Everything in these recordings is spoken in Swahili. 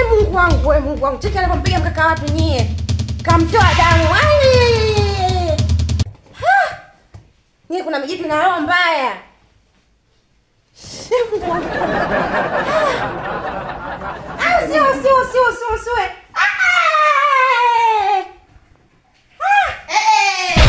Mungu wangu, we Mungu wangu. Cheki alipompiga mkaka watu nyie. Kamtoa damu. Ai! Ha! Nyie kuna mijitu na roho mbaya. Mungu wangu. Ah, sio sio sio sio sio. Ah! Ah! Eh!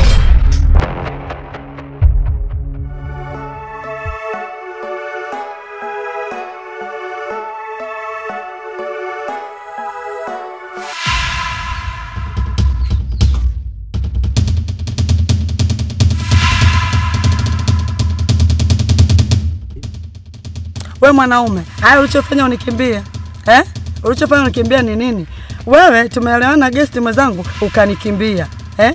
Wewe mwanaume, haya ulichofanya unikimbia. Eh? Ulichofanya unikimbia ni nini? Wewe tumeelewana guest mwenzangu ukanikimbia. Eh?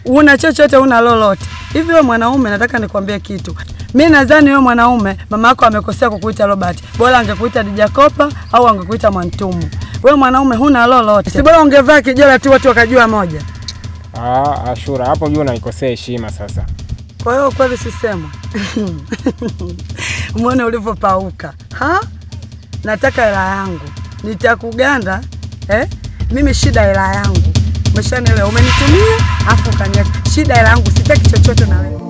Una chochote una lolote. Hivi wewe mwanaume nataka nikwambie kitu. Mimi nadhani wewe mwanaume mama yako amekosea kukuita Robert. Bora angekuita Dijakopa au angekuita Mwantumu. Wewe mwanaume huna lolote. Si bora ungevaa kijola tu watu wakajua moja. Ah, Ashura hapo juu unaikosea heshima sasa. Kwa hiyo kweli sisema. Muone ulivyopauka. Ha? Nataka hela yangu. Nitakuganda, eh? Mimi shida hela yangu. Umeshanielewa? Umenitumia afu ukaniacha. Shida hela yangu, sitaki chochote na wewe.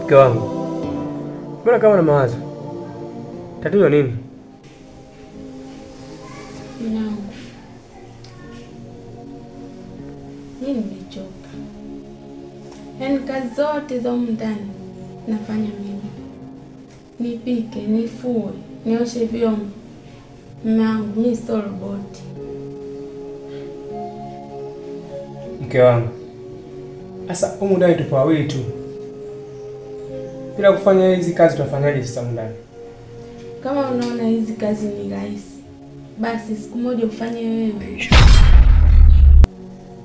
Mke wangu, mbona kama na mawazo? Tatizo nini? Mwanangu, mimi nimechoka. Yaani kazi zote za humu ndani nafanya mimi. Nipike, nifue, nioshe vyombo. Mwanangu, mimi sio roboti. Mke wangu, sasa humu ndani tupo wawili tu. Bila kufanya hizi kazi tutafanyaje sasa ndani? Kama unaona hizi kazi ni rahisi, basi siku moja ufanye wewe.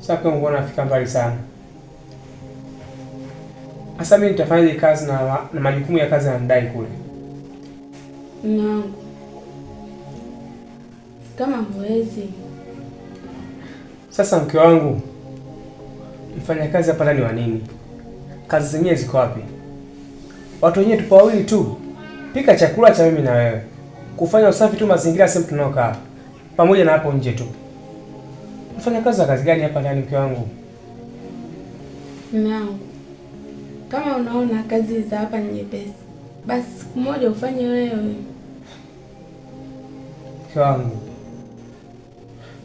Sasa kama unaona nafika mbali sana. Sasa mimi nitafanya kazi na majukumu ya kazi yanadai kule. Mwanangu, kama huwezi. Sasa mke wangu, mfanya kazi hapa ndani wa nini? Kazi zenyewe ziko wapi? Watu wenyewe tupo wawili tu. Pika chakula cha mimi na wewe. Kufanya usafi tu mazingira sehemu tunaokaa. Pamoja na hapo nje tu. Mfanya kazi wa kazi gani hapa ndani mke wangu? Mwanangu, kama unaona kazi za hapa ni nyepesi, basi siku moja ufanye wewe. Mke wangu,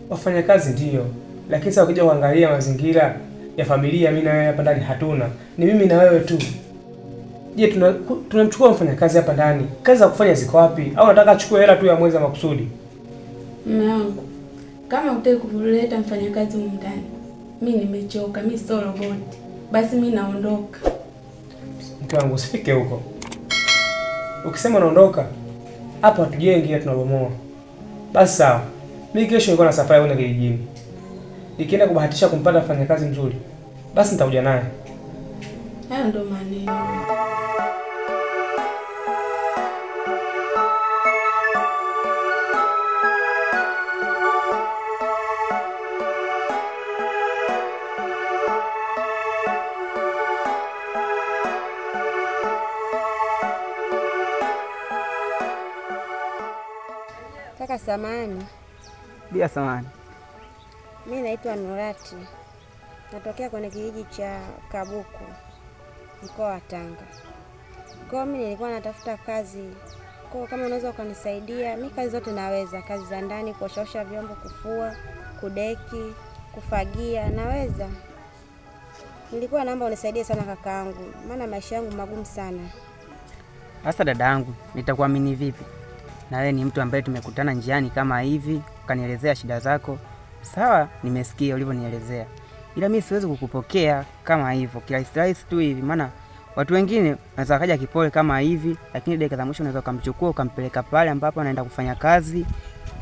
wafanya kazi ndio, lakini sasa ukija kuangalia mazingira ya familia mimi na wewe hapa ndani hatuna. Ni mimi na wewe tu. Je, tunamchukua mfanyakazi hapa ndani? Kazi za kufanya ziko wapi? Au nataka achukue hela tu ya mwezi makusudi? Mwanangu, kama hutaki kuleta mfanyakazi humu ndani, mimi nimechoka, mimi sio roboti. Basi mimi naondoka. Mke wangu usifike huko. Ukisema unaondoka, hapa hatujengi ila tunabomoa. Basi sawa. Mimi kesho niko na safari kwenda kijijini. Nikienda kubahatisha kumpata mfanyakazi mzuri, basi nitakuja naye. Hayo ndo maneno. Kaka samani. Bila samani. Mimi naitwa Nurati. Natokea kwenye kijiji cha Kabuku, mkoa wa Tanga. Kwa mimi nilikuwa natafuta kazi. Kwa kama unaweza ukanisaidia, mimi kazi zote naweza, kazi za ndani, kuosha vyombo, kufua, kudeki, kufagia, naweza. Nilikuwa naomba unisaidie sana kakaangu, maana maisha yangu magumu sana. Sasa dada yangu, nitakuamini vipi? Na wewe ni mtu ambaye tumekutana njiani kama hivi, ukanielezea shida zako. Sawa, nimesikia ulivyonielezea. Ila mimi siwezi kukupokea kama hivyo, kirahisi tu hivi, maana watu wengine wanaweza kaja kipole kama hivi, lakini dakika za mwisho unaweza kumchukua ukampeleka pale ambapo anaenda kufanya kazi.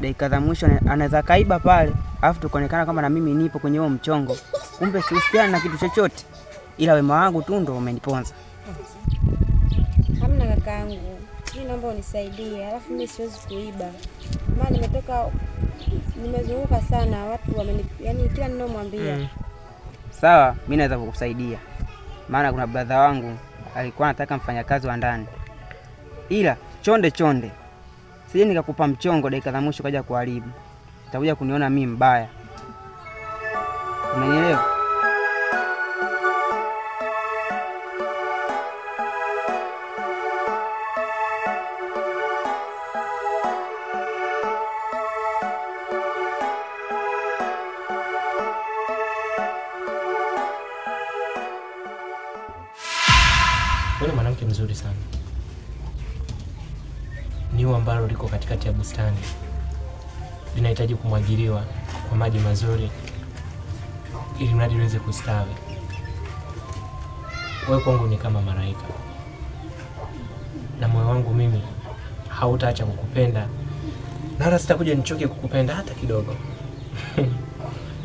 Dakika za mwisho anaweza kaiba pale, alafu tukaonekana kama na mimi nipo kwenye huo mchongo. Kumbe sihusiani na kitu chochote. Ila wema wangu tu ndo umeniponza. Hamna kakaangu. Mimi naomba unisaidie, alafu mimi siwezi kuiba. Maana nimetoka nimezunguka sana, watu wameni, yani kila ninomwambia. Sawa, mimi naweza kukusaidia. Maana kuna brother wangu alikuwa anataka mfanyakazi wa ndani. Ila chonde chonde. Sije nikakupa mchongo dakika za mwisho kaja kuharibu. Utakuja kuniona mimi mbaya. Umenielewa? Wewe ni mwanamke mzuri sana. Ni ua ambalo liko katikati ya bustani. Linahitaji kumwagiliwa kwa maji mazuri ili mradi uweze kustawi. Wewe kwangu ni kama malaika. Na moyo wangu mimi hautaacha kukupenda. Na wala sitakuja nichoke kukupenda hata kidogo.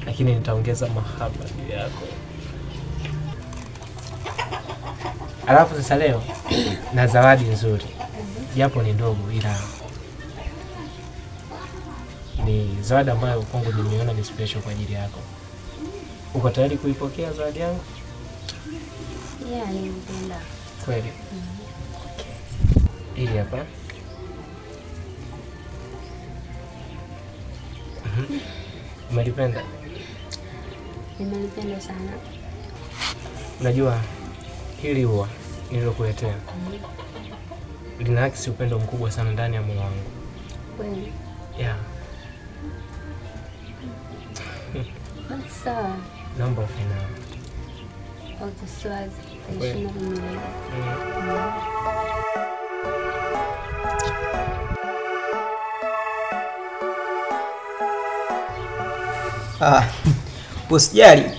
Lakini nitaongeza mahaba juu yako. Alafu sasa leo na zawadi nzuri. Japo ni ndogo ila ni zawadi ambayo kwangu nimeona ni special kwa ajili yako. Uko tayari kuipokea zawadi yangu? Yeah, nimependa. Kweli? Okay. Hili hapa. Umelipenda? Nimelipenda sana. Unajua hili ua nililokuletea linaakisi upendo mkubwa sana ndani ya moyo wangu. Kweli? Yeah. Sawa. Naomba ufe nao. Usiwaze, taishi na mimi. Ah, usijali.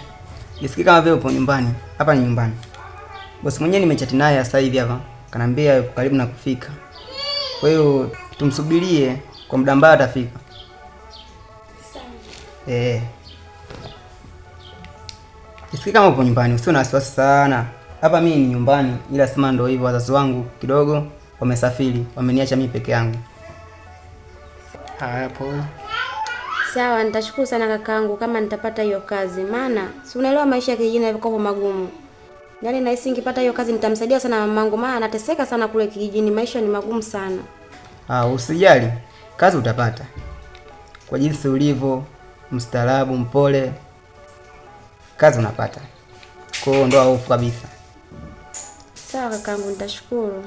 Jisikie kama vile upo nyumbani. Hapa ni nyumbani. Bosi mwenyewe nimechati naye sasa hivi hapa. Kanambia yuko karibu na kufika. Kwa hiyo tumsubirie kwa muda mbaya atafika. Sawa. Eh. Jisikie kama upo nyumbani, usiwe na wasiwasi sana. Hapa mimi ni nyumbani, ila sema ndio hivyo, wazazi wangu kidogo wamesafiri, wameniacha mimi peke yangu. Haya poa. Sawa, nitashukuru sana kakaangu kama nitapata hiyo kazi. Maana si unaelewa maisha ya kijijini yalivyokuwa magumu. Yaani nahisi nikipata hiyo kazi nitamsaidia sana mamangu, maana anateseka sana kule kijijini, maisha ni magumu sana. Ah, usijali. Kazi utapata. Kwa jinsi ulivyo, mstaarabu, mpole, kazi unapata. Kwa hiyo ndoa hofu kabisa. Sawa kakaangu, nitashukuru.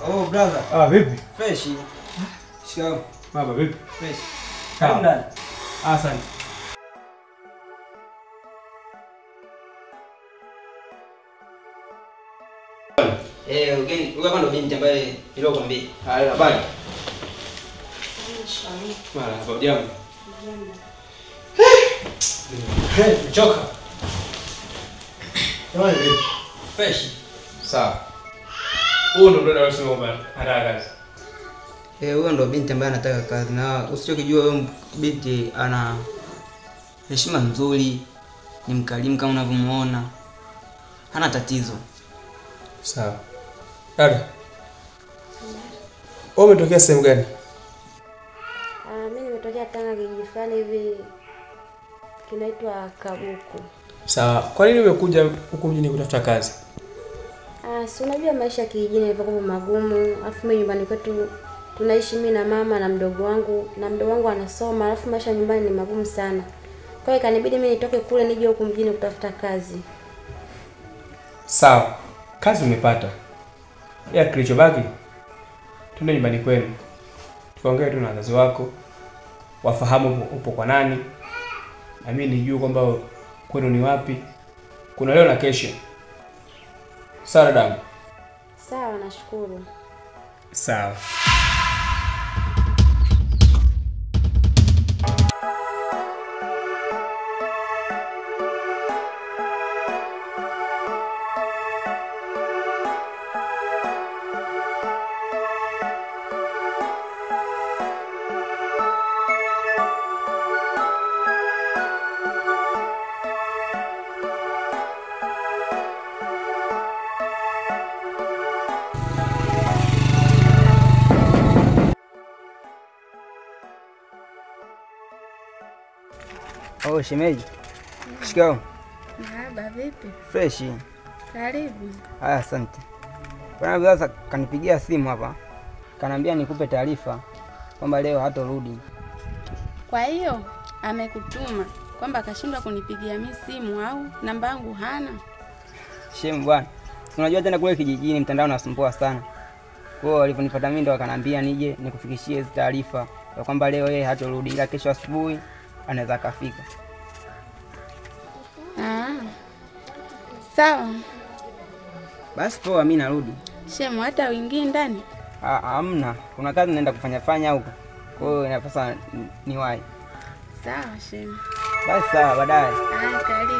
Oh brother. Ah, vipi? Fresh. Shikamoo. Baba vipi? Fresh. Karibu ndani. Asante. Eh, ugeni, huyu hapa ndo binti ambaye niliokuambia. Haya, habari. Mara, habari yangu. Hey, nimechoka. Jamani vipi? Fresh. Sawa. Huyo ndo brother wangu kwamba anataka kazi. Eh, huyo ndo binti ambaye anataka kazi, na usichokijua huyo binti ana heshima nzuri, ni mkarimu kama unavyomuona. Hana tatizo. Sawa. Dada. Wewe umetokea sehemu gani? Mimi nimetokea Tanga kijiji fulani hivi kinaitwa Kabuku. Sawa. Kwa nini umekuja huku mjini kutafuta kazi? Si unajua maisha ya kijijini yalivyokuwa magumu. Alafu mimi nyumbani kwetu tunaishi mimi na mama na mdogo wangu, na mdogo wangu anasoma, alafu maisha nyumbani ni magumu sana. Kwa hiyo ikanibidi mimi nitoke kule nije huku mjini kutafuta kazi. Sawa. Kazi umepata. Ya kilichobaki twende nyumbani kwenu. Tukaongee tu na wazazi wako. Wafahamu upo kwa nani. Na mimi nijue kwamba kwenu ni wapi. Kuna leo na kesho. Sawa dadangu. Sawa, nashukuru. Sawa. Oh, shemeji. Shikamoo. Marhaba, vipi? Fresh. Karibu. Haya, asante. Bwana sasa kanipigia simu hapa. Kaniambia nikupe taarifa kwamba leo hatorudi. Kwa hiyo amekutuma kwamba akashindwa kunipigia mimi simu au namba yangu hana? Shemu bwana. Unajua tena kule kijijini mtandao unasumbua sana. Kwa hiyo alivyonipata mimi ndo akaniambia nije nikufikishie hizo taarifa ya kwamba leo yeye hatorudi ila kesho asubuhi anaweza kafika. Ah. Sawa. Basi poa, mimi narudi. Shemu, hata uingie ndani? Ah, hamna. Kuna kazi naenda kufanya fanya huko. Kwa hiyo inapaswa niwahi. Sawa shemu. Basi sawa, baadaye. Ah, karibu.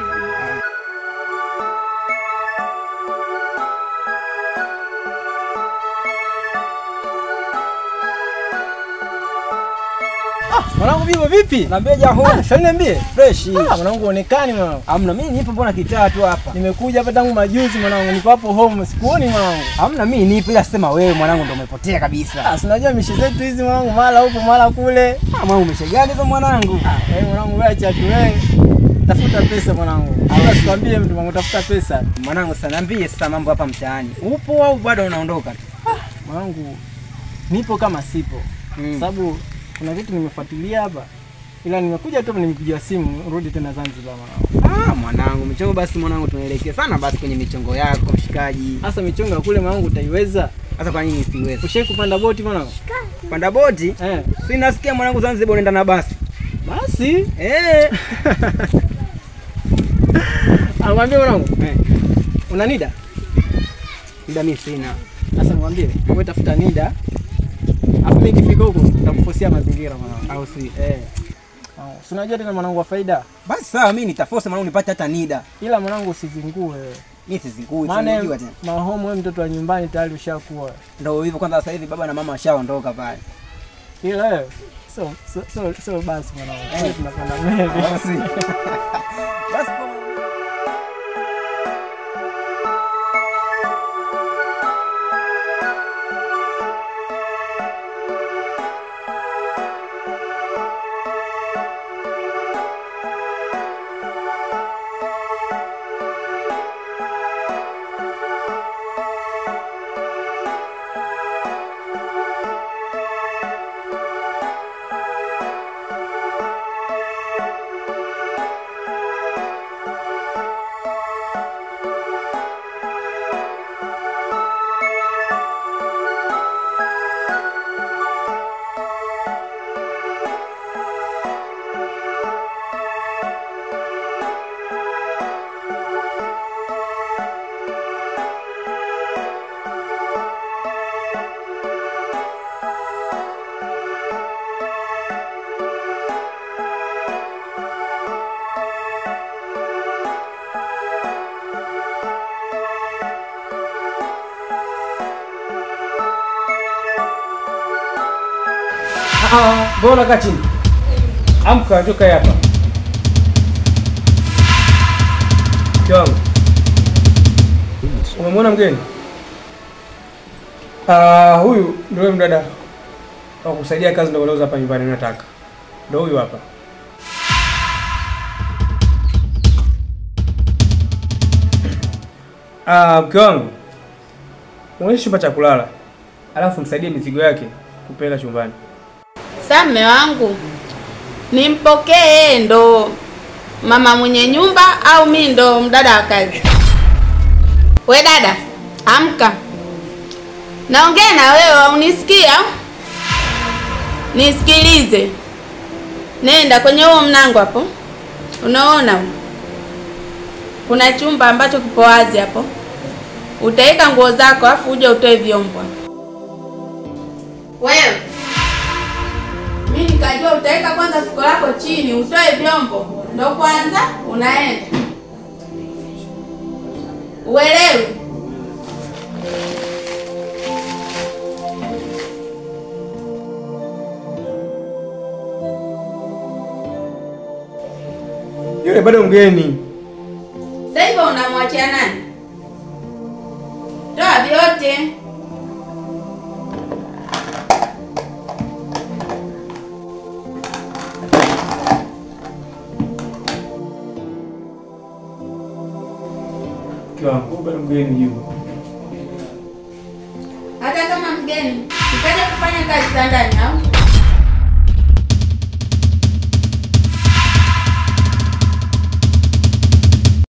Mwanangu vipo vipi? Niambie jaho. Sasa niambie. Fresh. Ah, mwanangu onekani mwanangu. Hamna, mimi nipo mbona kitaa tu hapa. Nimekuja hapa tangu majuzi mwanangu, niko hapo home, sikuoni mwanangu. Hamna, mimi nipo ila sema wewe mwanangu ndio umepotea kabisa. Ah, si unajua mishe zetu hizi mwanangu, mara huko mara kule. Ah, mwanangu mishe gani hizo mwanangu? Ah, wewe mwanangu wewe acha tu wewe. Tafuta pesa mwanangu. Hata sikwambie mtu mwanangu tafuta pesa. Mwanangu sasa niambie sasa mambo hapa mtaani. Upo au bado unaondoka tu? Ah, mwanangu nipo kama sipo. Sababu kuna vitu nimefuatilia hapa. Ila nimekuja tu nimepigia simu rudi tena Zanzibar mwanangu. Ah, mwanangu michongo basi mwanangu tunaelekea sana basi kwenye michongo yako mshikaji. Sasa michongo kule mwanangu utaiweza? Sasa kwa nini nisiweze? Ushawahi kupanda boti mwanangu? Kupanda boti? Eh. Si nasikia mwanangu Zanzibar unaenda na basi. Basi? Eh. Amwambie mwanangu. Eh. Una nida? Nida mimi sina. Sasa mwambie, wewe tafuta nida. Afu mimi nikifika huko nitakufosia mazingira mwanangu. Au si? Eh. Si unajua tena mwanangu wa faida. Basi sawa, mimi nitaforce mwanangu nipate hata nida. Ila mwanangu usizingue. Mimi sizingue, unajua tena. Mahomo wewe mtoto wa nyumbani tayari ushakuwa. Ndio hivyo kwanza sasa hivi baba na mama washaondoka pale. Ila wewe so basi mwanangu. Tunapanda meli. Basi. Basi. Mbona kaa chini? Amka njoo kae hapa. Mke wangu. Umemwona mgeni? Huyu ndio mdada wa kusaidia kazi ndogo ndogo hapa nyumbani nataka. Ndio huyu hapa. Mke wangu. Muonyeshe chumba cha kulala. Alafu msaidie mizigo yake kupeleka chumbani. Sasa mume wangu nimpokee ndo mama mwenye nyumba au mimi ndo mdada wa kazi? We dada, amka. Naongea na wewe, unisikia? Nisikilize. Nenda kwenye huo mlango hapo. Unaona? Kuna chumba ambacho kipo wazi hapo. Utaweka nguo zako afu uje utoe vyombo. Wewe mimi nikajua utaweka kwanza fuko lako chini, utoe vyombo, ndio kwanza unaenda. Uelewe? Yule bado mgeni. Sasa hivi unamwachia nani? Toa vyote. Mke wangu bado mgeni juu. Hata kama mgeni, ukaja kufanya kazi za ndani au?